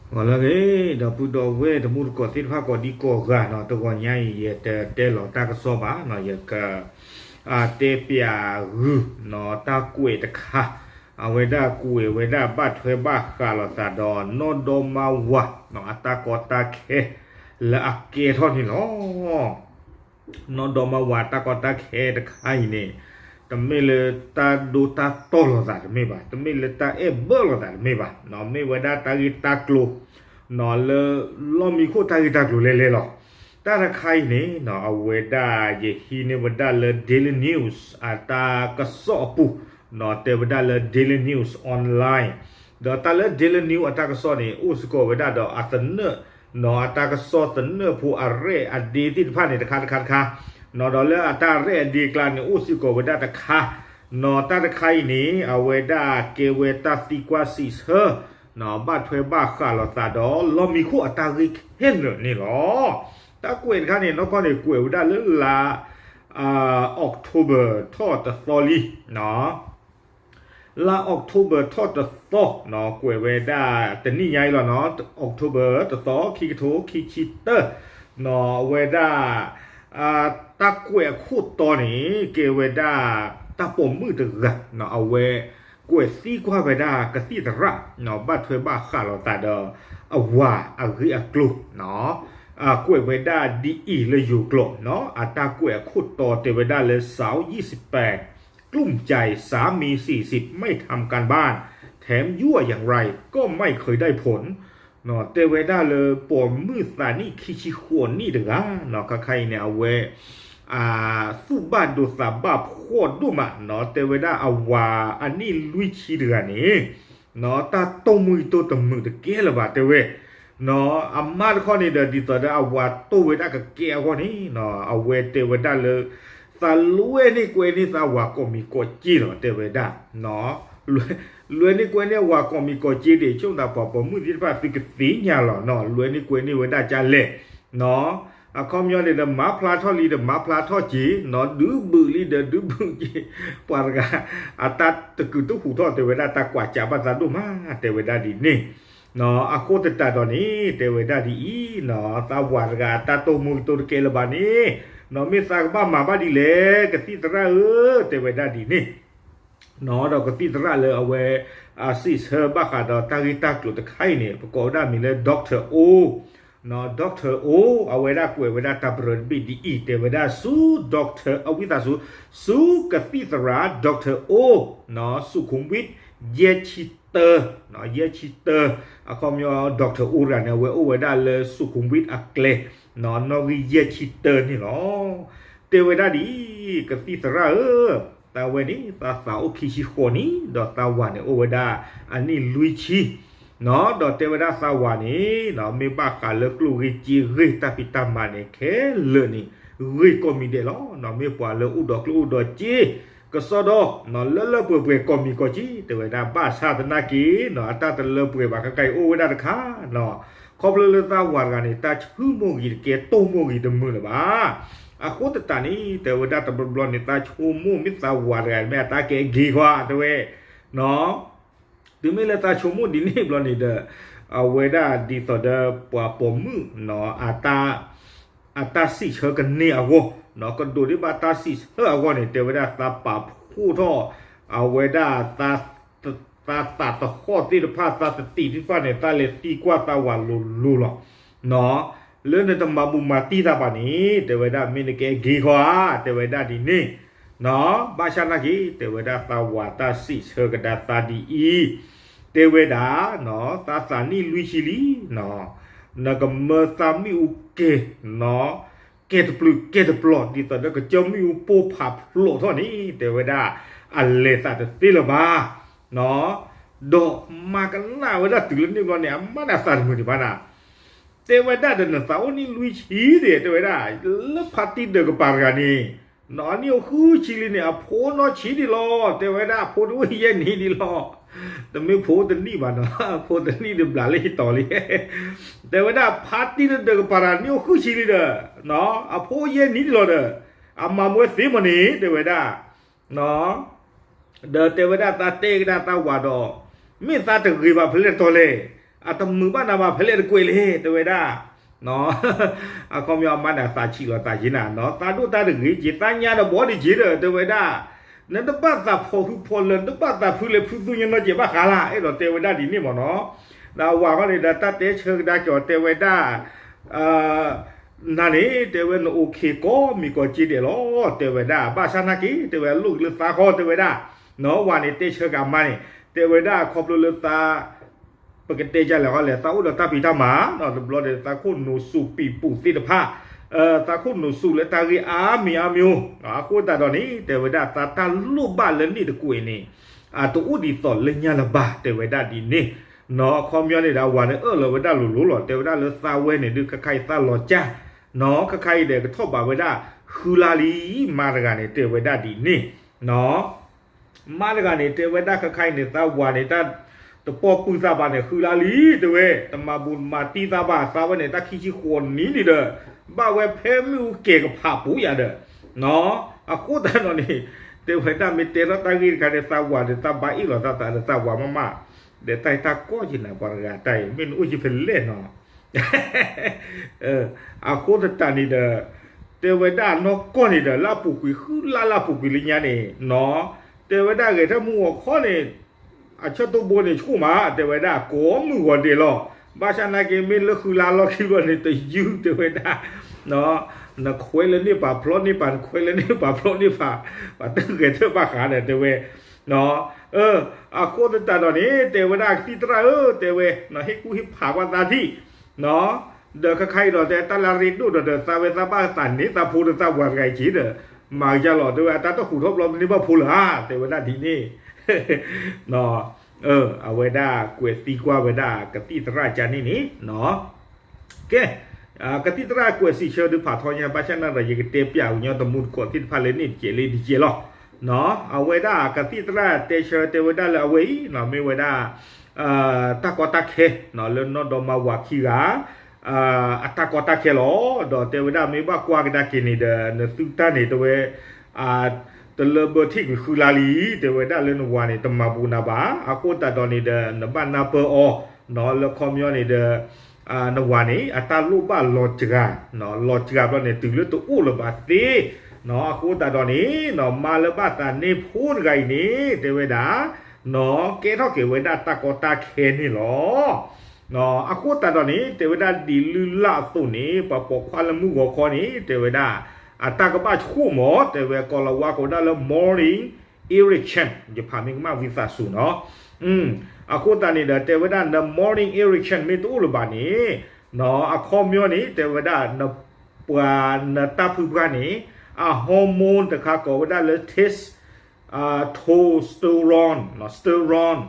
ဂီၤလၢအဂ့ၤ ဒီပုၢ်ဒီဝဲၢ်တံၤသကိးသ့ၣ်တဖၣ်ကိးဒံကိးဂၤနီၤ, တဂီၤညါအံၤ ယတတဲလီၤတၢ်ကစီၣ်ဘၣ်နီၤ, ယက တဲပၠးဂုာ်နီၤ တၢ်ကွဲးတခါ, အဝဲဒၣ်ကွဲးဝဲဒၣ်ဘၣ်ထွဲဘၣ်ဃးလိာ်သးဒီး နီၢ်ဒီမါဝၤနီၤ အတၢ်ကီတၢ်ခဲလၢအကဲထီၣ်န့ၣ်လီၤ. နီၢ်ဒီမါဝၤတၢ်ကီတၢ်ခဲတခါအံၤန့ၣ် တမ့ၢ်လၢတၢ်ဒိတၢ်တီၢ်လိာ်သးတမ့ၢ်ဘၣ်, တမ့ၢ်လၢတၢ်အဲၣ်ဘၢလိာ်သးတမ့ၢ်ဘၣ်, မ့ၢ်ဝဲဒၣ်တၢ်ဂ့ၢ်တၢ်ကျိၤနီၤ လၢလီၢ်မံခိၣ်တၢ်ဂ့ၢ်တၢ်ကျိၤလဲၤလဲၤလီၤ. တၢ်တခါအံၤန့ၣ်နီၤ အဝဲဒၣ်ယဟံးန့ၢ်ဝဲဒၣ်လၢ Daily News အတၢ်ကစီၣ်အပူၤ နီၤ တဲဝဲဒၣ်လၢ Daily News Online ဒီးတၢ်လၢ Daily News အတၢ်ကစီၣ်န့ၣ် အိၣ်စ့ၢ်ကီးဝဲဒၣ်ဒီးအသနၢၣ်နီၤ အတၢ်ကစီၣ်သနၢၣ်ဖိအရဲၣ်အဒ့သ့ၣ်တဖၣ်န့ၣ် တခါတခါတခါနီၤ, ဒီးလၢအတၢ်ရဲၣ်အဒ့အကျါန့ၣ် အိၣ်စ့ၢ်ကီးဝဲဒၣ်တခါနီၤ, တၢ်တခါအံၤန့ၣ် အဝဲဒၣ်ကဲဝဲတၢ်သံကွၢ်စံးဆၢနီၤ ဘၣ်ထွဲဘၣ်ဃးလိာ်သးဒီး လီၢ်မံခိၣ်အတၢ်ဂ့ၢ်ခဲလၢာ်န့ၣ်လီၤ. တၢ်ကွဲးတခါန့ၣ် နီၢ်ကီၢ်န့ၣ် ကွဲးဝဲဒၣ်လၢလါ October ထီၣ်တသီလံနီၤ လါ October ထီၣ်တသီနီၤ ကွဲးဝဲဒၣ်တနံၣ်ညါအံၤလီၤနီၤ, October တသီ ခံကထိခံဆံတၢနီၤ, အဝဲဒၣ် တၢ်ကွဲးအခိၣ်တီန့ၣ် ကဲဝဲဒၣ် တၢ်ပိာ်မုၣ်တဂၤနီၤ အဝဲကွဲးသံကွၢ်ဝဲဒၣ်ကသံၣ်သရၣ်နီၤ ဘၣ်ထွဲဘၣ်ဃးလိာ်သးဒီး အဝၤအဂ့ၢ်အကျိၤနီၤ, ကွဲးဝဲဒၣ်ဒ်အံၤလၢယိၤကျိာ်နီၤ, အတၢ်ကွဲးအခိၣ်တီတဲဝဲဒၣ်လၢ สาวยี่สิบแปด กลุ้มใจสามีสี่สิบไม่ทำการบ้าน แถมยั่วอย่างไรก็ไม่เคยได้ผล တဲဝဲဒၣ်လၢပိာ်မုၣ်သးနံၣ်ခံဆံဃိးနံၣ်တဂၤနီၤ ခါခါအံၤန့ၣ် အဝဲ သူၣ်ဘၣ်ဒိသးဘၣ်ဖှီၣ်ဒိၣ်မးနီၤ, တဲဝဲဒၣ်အဝၤအနံၣ်လွံၢ်ဆံတဂၤန့ၣ်နီၤ တၢ်တိၢ်မုၢ်တတိၢ်တမုာ်တကဲလၢၤဘၣ်တဲဝဲနီၤ, အမါတခီန့ၣ်ဒီး ဒ်သိးဒီးအဝၤတိၢ်ဝဲဒၣ်ကကဲအဂီၢ်န့ၣ်နီၤ အဝဲတဲဝဲဒၣ်လၢ သးလွဲန့ၢ်ကွဲန့ၢ်သးဝၤကိးမံၤကိးကၠ့လီၤ တဲဝဲဒၣ် လွဲန့ၢ်ကွဲန့ၢ်အဝၤကိးမံၤကိးကၠ့ဒံး ဆိမိၣ်သးပှၤပိာ်မုၣ်သ့ၣ်တဖၣ်သုကသ့ၣ်ညါလီၤနီၤ, လွဲန့ၢ်ကွဲန့ၢ်ဝဲဒၣ်ကလဲၣ်နီၤ, အခီပညီန့ၣ်ဒီး မၤဖျါထီၣ်လံဒီး မၤဖျါထီၣ်က့ၤနီၤ, ဒုးဘုးလံဒီး ဒုးဘုးက့ၤ, ပှၤတဂၤ အတၢ်တကုာ်တဟူးထီၣ်တဲဝဲဒၣ် တၢ်ကွၢ်ကးဘၣ်သးဒိၣ်မး တဲဝဲဒၣ်ဒ်န့ၣ်နီၤ, အဃိသတးဒီးန့ၣ် တဲဝဲဒၣ်ဒ်အံၤနီၤ, သးဝၤတဂၤအတၢ်တိၢ်မုၢ်တိၢ်တကဲလၢၤဘၣ်န့ၣ်နီၤ, မ့ၢ်သးကဘၣ်မၤဘၣ်ဒ်လဲၣ် ကသံၣ်သရၣ်ဧၢ, တဲဝဲဒၣ်ဒ်န့ၣ် နီၤ, ဒီးကသံၣ်သရၣ်လၢအဝဲ အစံးဆၢဘၣ်ဃးဒီးတၢ်ဂ့ၢ်တၢ်ကျိၤတခါအံၤန့ၣ် ပကိးဝဲဒၣ်မံၤလၢ Doctor O နီၤ, Doctor O အဝဲဒၣ်ကွဲးဝဲဒၣ်တၢ်ပရၢတဘ့ၣ်ဒ်အံၤ တဲဝဲဒၣ်ဆူ Doctor အဝံသးစူၤ ဆူကသံၣ်သရၣ် Doctor O နီၤ, စုခုမ်ဝိတ် ယဲၢ်ဆံတၢ ယဲၢ်ဆံတၢ အခီပညီ Doctor O တဂၤန့ၣ် အဝဲအိၣ်ဝဲဒၣ်လၢ စုခုမ်ဝိတ် အကျဲနီၤ, နီၣ်ဂံၢ်ယဲၢ်ဆံတၢန့ၣ်လီၤ. တဲဝဲဒၣ်ဒ်အံၤ ကသံၣ်သရၣ်ဧၢ, တၢ်ဝဲန့ၣ် သးသးအိၣ်ခံဆံဃိးနံၣ် ဒီးသးဝၤန့ၣ်အိၣ်ဝဲဒၣ်အနံၣ်လွံၢ်ဆံနီၤ, ဒီးတဲဝဲဒၣ်သးဝၤန့ၣ်နီၤ, မ့ၢ်ဘၣ်ဃးလၢကျိၣ်ဂ့ၢ်စ့ဂ့ၢ်တၢ်ဖံးတၢ်မၤန့ၣ် ခဲလၢာ်န့ၣ် ဂ့ၤကိးမံၤဒဲးလီၤနီၤ, မ့ၢ်ပှၤလၢအိၣ်ဒီးကျိၣ်အိၣ်ဒီးစ့ ကစီဒီနီၤ, လၢလၢပှဲၤပှဲၤကိးမံၤကိးကၠ့ တဲဝဲဒၣ်, ဘၣ်ဆၣ်သနာ်က့နီၤ, အတၢ်တလၢပှဲၤဘၣ် ခဲခါအံၤအိၣ်ဝဲဒၣ်တခါနီၤ, ခီဖျိလၢသးဝၤတဂၤန့ၣ် တၢ်ဆူၣ်မိၢ်ဂံၢ်တကဲ တိၢ်မိၢ်ဂံၢ်တမုာ်လၢၤဘၣ်. အဃိသတးန့ၣ် တဲဝဲဒၣ်တဘျီဘျီန့ၣ် သးဆိကမိၣ်မ့ၢ်သးဝၤတဂၤ မ့ၢ်အတၢ်ကဲအဂ့ၤကွၢ် တဲဝဲနီၤ တုၤမ့ၢ်လၢသးဆိကမိၣ်ဒ်န့ၣ်ဘျီန့ၣ်ဒီး အဝဲဒၣ်ဒ်သိးဒီးပှၤပိာ်မုၣ်နီၤ အတၢ် အတၢ်စံးဆၢကန့ၢ်အဂီၢ်နီၤ, ကဒိးန့ၢ်ဘၣ်တၢ်စံးဆၢအဂီၢ်န့ၣ် တဲဝဲဒၣ်သးပာ်ဖှိၣ်ထီၣ် အဝဲဒၣ် သးသးသဟီၣ်သ့ၣ်တဖၣ် သးသတံးသ့ၣ်တဖၣ်န့ၣ် သးလဲၤသံကွၢ်သးဝၤလိၤလိၤလီၤနီၤ, လၢနတမၤဘူးမၤတံၢ်သးဘၣ်န့ၣ် တဲဝဲဒၣ် မ့ၢ်နကဲအဂ့ၤခီဧါ တဲဝဲဒၣ်ဒ်န့ၣ်နီၤ, ဘၣ်ဆၣ်နာ်က့ တဲဝဲဒၣ်သးဝၤတၢ်စံးဆၢကဒါသးဒ်အံၤ တဲဝဲဒၣ်နီၤ, သးသးနံၣ်လွံၢ်ဆံလံနီၤ, နကမၢသးမ့ၣ်အူကဲၤနီၤ, ကဲၤတပျုာ်ကဲၤတပျီၤ ဒ်သိးဒီးကစၢၢ်မ့ၣ်အူပိၢ်ဖးဖျိးထီၣ်န့ၣ် တဲဝဲဒၣ် အလဲၤသးတသ့လၢၤဘၣ်နီၤ, ဒီးမၤကနၣ်ဝဲဒၣ်တုၤလၢန့ၣ်ဘျီန့ၣ် အမါန့ၣ်အသးတမုာ်ဒံးဘၣ်နၤ တဲဝဲဒၣ်ဒီး နသးအိၣ်နံၣ်လွံၢ်ဆံဒံး တဲဝဲဒၣ် လၢဖါတံၢ်ဒၢးကပၤတဂၤန့ၣ် နီၤ အနံၣ်အိၣ်ဃုဆံလံန့ၣ် အဖိနီၢ်ဆံးဒံးလီၤ တဲဝဲဒၣ် အဖိတအိၣ်ယဲၢ်နံၣ်ဒံးလီၤ, တမ့ၢ်ဖိတနံၣ်ဘၣ်နီၤ အဖိတနံၣ်ဒံးဘျးလၢယတီၤလံ တဲဝဲဒၣ် ဖါတံၢ်လၢဒၢးကပၤတဂၤ နံၣ်အိၣ်ဃုဆံလံဒီး အဖိယဲၢ်နံၣ်ဒံးလီၤဒီး အမၤမွဲသ့မးန့ၣ် တဲဝဲဒၣ် ဒီးတဲဝဲဒၣ်သးတဲကဒါသးဝၤဒီး မ့ၢ်သးတဂ့ၤဘၣ်ဖဲလဲၣ်တီၤလဲၣ် အတမုာ်ဘၣ်နၤဘၣ်ဖဲလဲၣ်တကွဲးလဲၣ် တဲဝဲဒၣ်, အခီပညီအမါန့ၣ် အသးဆံးလီၤသးက့ၤနၤ, သးဒိၣ်တၢ်တဂ့ၤက့ၤ သးညါဒီးဘီဒံးက့ၤဒီး တဲဝဲဒၣ်, နတဘၣ်သးဖီၣ်ဟုဖီၣ်လၢာ် နတဘၣ်သးဖုလဲၤဖုသူညီနီကဲးဘၣ်ဃးလၢ် အဲၣ်ဒိးတဲဝဲဒၣ်ဒ်န့ၣ်မ့ၢ်နီၤ, ဒီးအဝၤဃီန့ၣ်ဒီး တၢ်တဲဆၢကဒါက့ၤအီၤ တဲဝဲဒၣ် နၤန့ၣ် တဲဝဲ နအိၣ်ခ့ကိးမံၤကိးက့ဒဲးလီၤ တဲဝဲဒၣ်, ဘၣ်ဆၣ်နာ်က့ တဲဝဲ အလိၣ်က့ၤလၢသးဃီ တဲဝဲဒၣ်, နီၤ ဝၤန့ၣ်တဲဆၢက့ၤအမါန့ၣ် တဲဝဲဒၣ် ခီဖျိလၢသး ပကတဲဒ်လဲၣ်ဃီလဲၣ် သးအိၣ်ဒီးတၢ်ဖံးတၢ်မၤ တဘျီဒီး သးခိၣ်နူာ်စူးပံာ်ပူၤသ့ၣ်တဖၣ်, သးခိၣ်နူာ်စူးလၢတၢ်ဂ့ၢ်အါမံၤအါမံၤ, အဃိသတးဒီးန့ၣ် တဲဝဲဒၣ် သးတၢ်လိၣ်ဘၣ်လၢန့ၣ်တကွဲးန့ၣ် အတအိၣ်ဒ်သိးလၢညါလၢၤဘၣ် တဲဝဲဒၣ်ဒ်န့ၣ်, နီၤ အခီပညီန့ၣ်ဒီး အဝၤန့ၣ်အၢၣ်လီၤဝဲဒၣ်လိၤလိၤလီၤ တဲဝဲဒၣ်လၢသးဝဲန့ၣ်ဒုး ခဲခါအံၤသးလီၤစၢ်, နီၤ ခဲခါအံၤဒီး ကထီၣ်ဘးဝဲဒၣ် ဃုလါလံ, မါတဂၤန့ၣ် တဲဝဲဒၣ်ဒ်န့ၣ်, နီၤ မါတဂၤန့ၣ် တဲဝဲဒၣ် ခဲခါအံၤန့ၣ် သးဝၤန့ၣ် တၢ်တပိာ်ပုၢ်သးဘၣ်န့ၣ် ဃုလါလံ တဲဝဲ, တမၤဘူးတမၤတံၢ်သးဘၣ် သးဝဲန့ၣ် တၢ်ခံဆံဃိးနံၣ်န့ၣ်ဒီး ဘၣ်ဝဲဖဲမုၢ်အူကဲၤကဖးပူၤယၤဒီး, နီၤ အဃိသတးဒီးန့ၣ် တဲဝဲဒၣ် မ့ၢ်တဲထီၣ်တၢ်ဂ့ၢ်တခါန့ၣ် သးဝၤဒီး သးဘၣ်အ့ၣ်လိာ်သးသးဒီးသးဝၤမးမး, ဒီးတၢ်အံၤတၢ်ကီၢ်က့ၤနၤ ပှၤတဂၤတၢ်အံၤ မ့ၢ်နအိၣ်က့ၤဖဲလဲၣ်နီၤ အဃိသတးန့ၣ်ဒီး တဲဝဲဒၣ်နီၢ်ကီၢ်န့ၣ်ဒီး လၢအပူၤကွံာ် ဃုလါလၢအပူၤကွံာ်လၢညါန့ၣ်နီၤ, တဲဝဲဒၣ်ဂဲၤထၢၣ်မုၢ်ဂီၤခီန့ၣ် အဆၢတိၢ်ဘိန့ၣ်ဆူၣ်မး တဲဝဲဒၣ် ကိးမုၢ်ဂီၤဒဲးလီၤ, ဘၣ်ဆၣ်နာ်က့ မ့ၢ်လၢဃုလါလီၢ်ခံဘျီန့ၣ် တယုၢ် တဲဝဲဒၣ် နခွဲးလၢန့ၣ်ပာ်ဖျီန့ၣ်ပာ် နခွဲးလၢန့ၣ်ပာ်ဖျီန့ၣ်ပာ် ပှၤတဂဲၤထၢၣ်ဘၣ်ဃးဒီးတဲဝဲ အဃိသတးဒီးန့ၣ် တဲဝဲဒၣ်ကသံၣ်သရၣ်ဧၢ တဲဝဲ ဟ့ၣ်ကူၣ်ဟ့ၣ်ဖးကွၢ်သးထံၣ်, ဒီးခဲခါအံၤဒီး တဲတၢ်လၢအရ့ဒိၣ်ဒီး သးဝဲသးဘၣ်သးန့ၢ်သးဖိဒီးသးဝၤတဂၤအံၤက့ၤဒီး မၤကယါလီၤ တဲဝဲ အတၢ်တဟူးထီၣ်ဘျီမနုၤဘၣ်ဖိလၢၤဧါ တဲဝဲဒၣ်ဒ်န့ၣ် အဝဲဒၣ်ကွဲးသံကွၢ်ဝဲဒၣ်ကသံၣ်သရၣ်ကန့ၣ်န့ၣ် ကဲ ကသံၣ်သရၣ်ကွဲးစံးဆၢဒုးဖးထီညါ ဘၣ်ဆၣ်နာ်ဒီး ယကတဲပျးကညီတမူတကိးသ့ၣ်တဖၣ်လၢန့ၣ်တကဲးလၢတကဲးလီၤ. အဝဲဒၣ်ကသံၣ်သရၣ်တဲဆၢတဲဝဲဒၣ်လၢအဝဲအံၤ မ့ၢ်ဝဲဒၣ် တၢ်ကီတၢ်ခဲ လၢနီၢ်ဒီမါဝၤခံဂၤ အတၢ်ကီတၢ်ခဲလီၤ. ဒီးတဲဝဲဒၣ်မ့ၢ်ဘၣ်ကွၢ်ကဒါက့ၤန့ၣ်ဒီး နသုတၢ်န့ၣ်တဲဝဲ တလၢဘၢထံၣ်ကွံာ်ဃုလါလံ တဲဝဲဒၣ်လၢနဝၤန့ၣ် တမၤဘူးနၤဘၣ်. အဃိသတးဒီးန့ၣ်ဒီး နဘၣ်နၢ်ပၢၢ်အီၤ လၢခီပညီန့ၣ်ဒီး နဝၤန့ၣ် အတၢ်လိၣ်ဘၣ်လီၤစှၤ လီၤစှၤဘျီန့ၣ် တုၤလၢတအိၣ်လၢၤဘၣ်သ့ အဃိသတးဒီးန့ၣ် မါလၢဘၣ်သးန့ၢ်ဖိတဂၤအံၤန့ၣ် တဲဝဲဒၣ် ကဲထီၣ်က့ၤဝဲဒၣ်တၢ်ကီတၢ်ခဲန့ၣ်လီၤ. အဃိသတးဒီးန့ၣ် တဲဝဲဒၣ်ဒ်လုၢ်လၢ်အသိးန့ၣ် ပှၤပိာ်ခွါလၢမုၢ်ဂီၤခီန့ၣ် တဲဝဲဒၣ် အတၢ်ကဘၣ်ဆိၣ်မး တဲဝဲ ကိၤလၤဝါကိးဒၣ်လၢ morning erection ယဖးမ့ၢ်ကမၣ်ဝံသးစူၤနီၤ. အဃိသတးန့ၣ်ဒီး တဲဝဲဒၣ် the morning erection မ့ၢ်တအိၣ်လၢၤဘၣ်န့ၣ် အခီပညီန့ၣ် တဲဝဲဒၣ် ပှၤနတၢ်ဖုပှၢ်န့ၣ် အ hormone တခါကိးဝဲဒၣ်လၢ testosterone, sterone,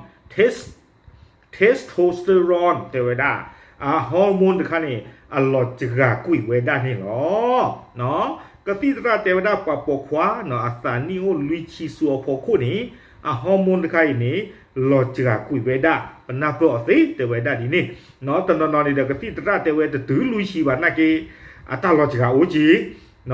testosterone တဲဝဲဒၣ် အ hormone တခါန့ၣ် အလီၤစှၤကွံာ်ဝဲဒၣ်န့ၣ်လီၤ. ကသံၣ်သရၣ်တဲဝဲဒၣ်ပှၤပိာ်ခွါ အသးနံၣ်အိၣ်လွံၢ်ဆံဆူအဖီခိၣ်န့ၣ် အ hormone တခါအံၤန့ၣ် လီၤစှၤကွံာ်ဝဲဒၣ် ပနၢ်ပၢၢ်အီၤသ့ တဲဝဲဒၣ်ဒ်န့ၣ်. တနီၤနီၤန့ၣ်ဒီး ကသံၣ်သရၣ်တဲဝဲတတုၤလွံၢ်ဆံဘၣ်နာ်က့ အတၢ်လီၤစှၤအိၣ်က့ၤ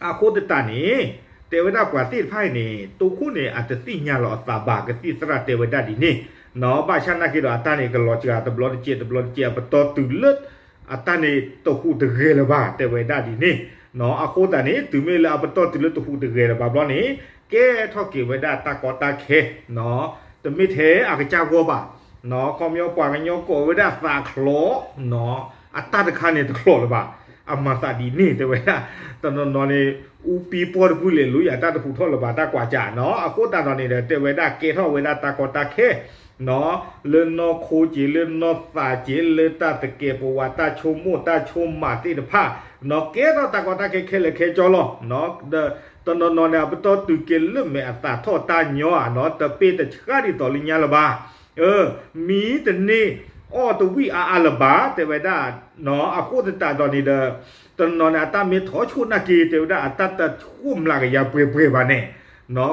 အဃိသတးန့ၣ် တဲဝဲဒၣ်ပှၤသ့ၣ်တဖၣ်အံၤန့ၣ် တိခိၣ်န့ၣ် အတသ့ၣ်ညါလီၤအသးဘၣ် ကသံၣ်သရၣ်တဲဝဲဒၣ်ဒ်န့ၣ်. ဘၣ်ဆၣ်နာ်က့ဒီး အတၢ်န့ၣ်ကလီၤစှၤတဘျီတကဲးတဘျီတကဲး အပတီၢ်တုၤလၢ အတၢ်န့ၣ်တဟူးတဂဲၤလၢၤဘၣ် တဲဝဲဒၣ်ဒ်န့ၣ်. အဃိသတးန့ၣ် တုၤမ့ၢ်လၢအပတီၢ်တုၤလၢတဟူးတဂဲၤလၢၤဘၣ်ဘျီန့ၣ် ကဲထီၣ်က့ၤဝဲဒၣ်တၢ်ကီတၢ်ခဲ တမ့ၢ်ထဲအကစၢ်ဂီၢ်ဘၣ် ခီပညီပှၤကညီကိးဝဲဒၣ်သးချီး အတၢ်တခါန့ၣ်တချီးလၢၤဘၣ် အမၤသးဒ်န့ၣ် တဲဝဲဒၣ် တနီၤနီၤန့ၣ် အူပံပီၢ်တဖုလဲၤလိၤယၤ တၢ်တဟူးထီၣ်လၢၤဘၣ် တၢ်ကွၢ်စးနီၤ. အဃိသတးဒီးန့ၣ်ဒီး တဲဝဲဒၣ်ကဲထီၣ်ဝဲဒၣ်တၢ်ကီတၢ်ခဲ လၢနီၢ်ခိက့ၤ လၢနီၢ်သးက့ၤ လၢတၢ်သကဲးပဝး တၢ်ဆိကမိၣ်တၢ်ဆိကမးသ့ၣ်တဖၣ် ကဲထီၣ်တၢ်ကီတၢ်ခဲခဲလၢာ်ခဲဆ့လီၤ. ဒီးတနီၤနီၤန့ၣ် အပတီၢ်တုၤက့ၤလၢမဲာ်အသးထီၣ်တၢ်ညီဧါနီၤ တပ့ၢ်တဆှးဒ်သိးလၢညါလၢၤဘၣ် မံတန့ၢ်အီၣ်တဝံၣ်အါအါလၢၤဘၣ် တဲဝဲဒၣ်. အဃိသတးဒီးန့ၣ်ဒီး တနီၤန့ၣ် အတၢ်မ့ၢ်ထီၣ်ဆိၣ်နာ်က့ တဲဝဲဒၣ် အတၢ်တဆိၣ်မျးကယၤပှဲၤပှဲၤဘၣ်န့ၣ်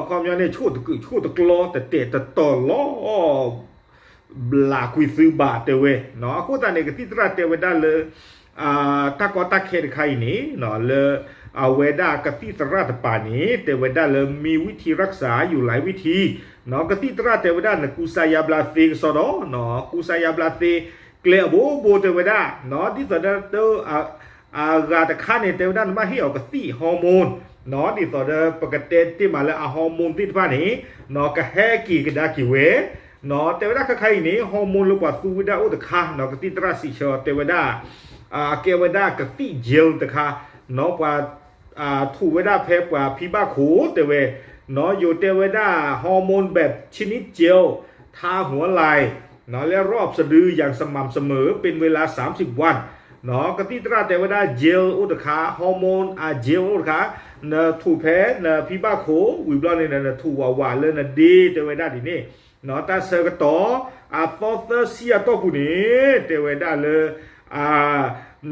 ခီပညီန့ၣ် ဆိၣ်တကုာ်ဆိၣ်တကျီ တတဲာ်တတီၤလီၤ ဘျးကွံာ်သုဘၣ် တဲဝဲ. အဃိသတးန့ၣ် ကသံၣ်သရၣ်တဲဝဲဒၣ်လၢ တၢ်ကီတၢ်ခဲတခါအံၤန့ၣ် လၢအဝဲဒၣ်ကသံၣ်သရၣ်တပၤန့ၣ် တဲဝဲဒၣ်လၢ มีวิธีรักษาอยู่หลายวิธี ကသံၣ်သရၣ်တဲဝဲဒၣ် နကူစါယါဘျါသ့ကစီဒီ, ကူစါယါဘျါသ့ ကျဲအဘိဘိတဲဝဲဒၣ်, ဒ်သိးဒီး အဂၤတခါန့ၣ် တဲဝဲဒၣ်နဘၣ်ဟ့ၣ်အီၤကသံၣ် hormone, ဒ်သိးဒီးပကတဲတ့ၢ်မးလၢအ hormone သ့ၣ်တဖၣ်န့ၣ် ကဟဲက့ၤကဒါက့ၤဝဲ, တဲဝဲဒၣ်ခဲခါအံၤန့ၣ် hormone လၢပှၤသူဝဲဒၣ်အိၣ်တခါ ကသံၣ်သရၣ်စံးဆၢတဲဝဲဒၣ် အကဲဝဲဒၣ်ကသံၣ် gel တခါ, ပှၤ ထူးဝဲဒၣ်ဖဲပှၤဖံဘၣ်ခိၣ်တဲဝဲ, ယိၤတဲဝဲဒၣ် hormone แบบชนิดเจล ทาหัวไหล่ และรอบสะดืออย่างสม่ำเสมอเป็นเวลาสามสิบวัน, ကသံၣ်သရၣ်တဲဝဲဒၣ် gel အိၣ်တခါ hormone အ gel အိၣ်တခါ, နထူးဖဲနဖံဘၣ်ခိၣ် ဝံၤဘျီန့ၣ်ဒီး နထူးဝးဝးလၢနဒ့တဲဝဲဒၣ်ဒ်န့ၣ်, တၢ်ဆၢကတီၢ် အသီသၢဆံအတီၢ်ပူၤန့ၣ် တဲဝဲဒၣ်လၢ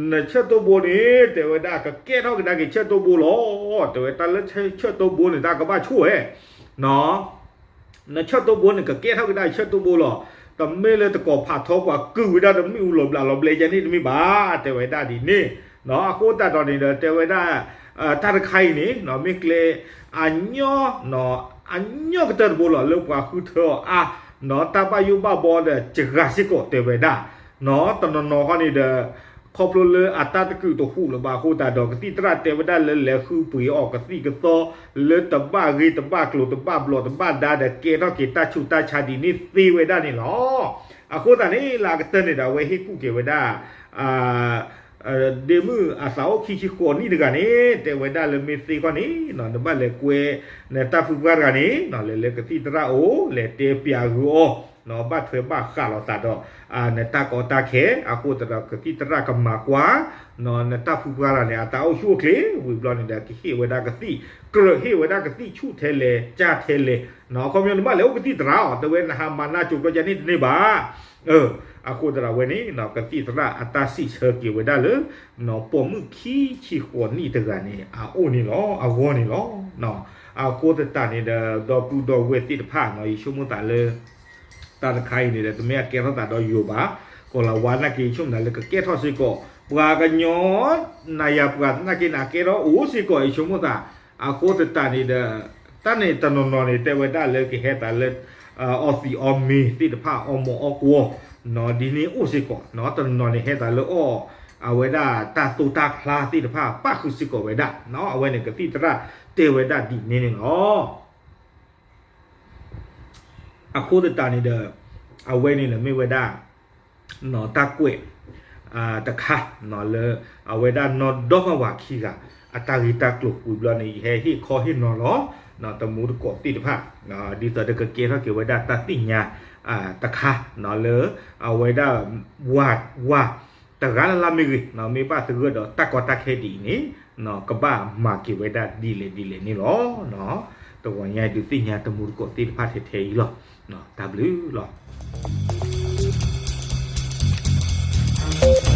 နဆၢၣ်တိၢ်ဘိန့ၣ် တဲဝဲဒၣ်ကကဲထီၣ်ကဒါက့ၤဆၢၣ်တိၢ်ဘိလီၤ. တဲဝဲတၢ်လၢဆၢၣ်တိၢ်ဘိန့ၣ် တၢ်ကဘၣ်ဆိၣ်ဝဲ, နဆၢၣ်တိၢ်ဘိန့ၣ် ကကဲထီၣ်ကဒါဆၢၣ်တိၢ်ဘိလီၤ. တမ့ၢ်လၢတကိးဖးထီကွၢ်ကုၢ်ဝဲဒၣ်တမ့ၣ်အူလီၤဘျးလီၤဘျဲယါန့ၣ်တမ့ၢ်ဘၣ်, တဲဝဲဒၣ်ဒ်န့ၣ်, အဃိသတးဒီးန့ၣ်ဒီး တဲဝဲဒၣ် တၢ်တခါအံၤန့ၣ် မ့ၢ်ကျဲ အညီ အညီကတၢၢ်တဘိလီၤ လၢပှၤဃုထၢအီၤအါ, တၢ်ဘၣ်ယိၣ်ဘၣ်ဘီဒီးစှၤစ့ၢ်ကီးတဲဝဲဒၣ်, တနီၤနီၤဃီန့ၣ်ဒီး ခီဖျိလၢအတၢ်တကုာ်တဟူးလၢၤဘၣ်အဃိသတးဒီး ကသံၣ်သရၣ်တဲဝဲဒၣ်လၢလဲၤဃုပှ့ၤအီၤကသံၣ်ကသီ လၢတဘၣ်ဂ့ၤတဘၣ်ကျိၤ တဘၣ်ဘျီးတဘၣ်ဒါဒီး ကဲထီၣ်က့ၤတၢ်ဆူးတၢ်ဆါဒ်န့ၣ်သ့ဝဲဒၣ်န့ၣ်လီၤ. အဃိသတးန့ၣ် လၢအကတၢၢ်န့ၣ်ဒီး အဝဲဟ့ၣ်ကူၣ်က့ၤဝဲဒၣ် ဒ့မုၣ်အသးအိၣ်ခံဆံဃိးနံၣ်တဂၤန့ၣ် တဲဝဲဒၣ်လၢမ့ၢ်သ့ခီန့ၣ် နဘၣ်လဲၤကွဲ နတၢ်ဖုပှၢ်တဂၤန့ၣ် လဲၤလၢကသံၣ်သရၣ်အအိၣ် လဲၤတဲပျးဂုာ်အီၤ ဘၣ်ထွဲဘၣ်ဃးလိာ်သးဒီး နတၢ်ကီတၢ်ခဲ အဃိသတးဒီးကသံၣ်သရၣ်ကမၤကွၢ် နတၢ်ဖုပှၢ်တဂၤန့ၣ် အတၢ်အိၣ်ဆူၣ်အိၣ်ချ့ ဝံၤဘျီန့ၣ်ဒီး ကဟ့ၣ်ဝဲဒၣ်ကသံၣ် ကြၢးဟ့ၣ်ဝဲဒၣ်ကသံၣ်ဆူၣ်ထဲလဲၣ် ကၢ်ထဲလဲၣ် အခီပညီနဘၣ်လဲၤအိၣ်ကသံၣ်သရၣ်အီၤ တဲဝဲနဟးမၤနၢ်ကၠိၤဘျီယါန့ၣ်တန့ၢ်ဘၣ် အဃိသတးဒီးအဝဲန့ၣ် ကသံၣ်သရၣ်အတၢ်စံးဆၢက့ၤဝဲဒၣ်လၢ ပိာ်မုၣ်ခံဆံဃိးနံၣ်တဂၤန့ၣ် အအိၣ်န့ၣ်လီၤ အဂီၢ်န့ၣ်လီၤ. အဃိသတးန့ၣ်ဒီး ဒီပုၢ်ဒီဝဲၢ်သ့ၣ်တဖၣ် ယဆိကမိၣ်သးလၢ တၢ်တခါအံၤန့ၣ်ဒီး တမ့ၢ်အကဲထီၣ်သးဒီးယိာ်ဘၣ်, ကီၤလၤဝါနာ်က့ ယဆိကမိၣ်သးလၢကကဲထီၣ်စ့ၢ်ကီး, ပှၤကညီ နၤယၤပှၤနာ်က့န့ၣ် အကဲထီၣ်အိၣ်စ့ၢ်ကီး ယဆိကမိၣ်သး, အဃိသတးန့ၣ်ဒီး တၢ်န့ၣ်တနီၤနီၤန့ၣ် တဲဝဲဒၣ်လၢကဟဲသးလၢ အီသံးအီမ့ၤသ့ၣ်တဖၣ် အီမိာ်အီကွီၤ ဒ်န့ၣ်အိၣ်စ့ၢ်ကီး, တနီၤနီၤန့ၣ်ဟဲသးလၢအီၣ် အဝဲဒၣ်တၢ်သိတၢ်ဖျါသ့ၣ်တဖၣ် ပၣ်ဃုာ်စ့ၢ်ကီးဝဲဒၣ်, အဝဲန့ၣ်ကသံၣ်သရၣ်တဲဝဲဒၣ်ဒ်န့ၣ်န့ၣ်လီၤ. အဃိသတးန့ၣ်ဒီး အဝဲန့ၣ်ဒီးမ့ၢ်ဝဲဒၣ် တၢ်ကွဲး တခါ လၢ အဝဲဒၣ်နီၢ်ဒီမါဝၤခံဂၤ အတၢ်ဂ့ၢ်တၢ်ကျိၤဝံၤဘျီန့ၣ် ယဟဲဟ့ၣ်ခီဟ့ၣ်နီၤလီၤ တမူတကိးသ့ၣ်တဖၣ် ဒ်သိးဒီးကကဲထီၣ်က့ၤဝဲဒၣ်တၢ်သ့ၣ်ညါ တခါ လၢ အဝဲဒၣ် ဝၤ ဝၤ တဂၤလၢ်လၢ်မ့ၢ်ဂ့ၤ မ့ၢ်ဘၣ်သဂၢၢ်ဒီးတၢ်ကီတၢ်ခဲဒ်အံၤန့ၣ် ကဘၣ်မၤက့ၤဝဲဒၣ်ဒ်လဲၣ်ဒ်လဲၣ်န့ၣ်လီၤ. တဂီၤညါအံၤဒုးသ့ၣ်ညါတမူတကိးသ့ၣ်တဖၣ်ထဲထဲအံၤလီၤ. တၢ်ဘျုးလီၤ.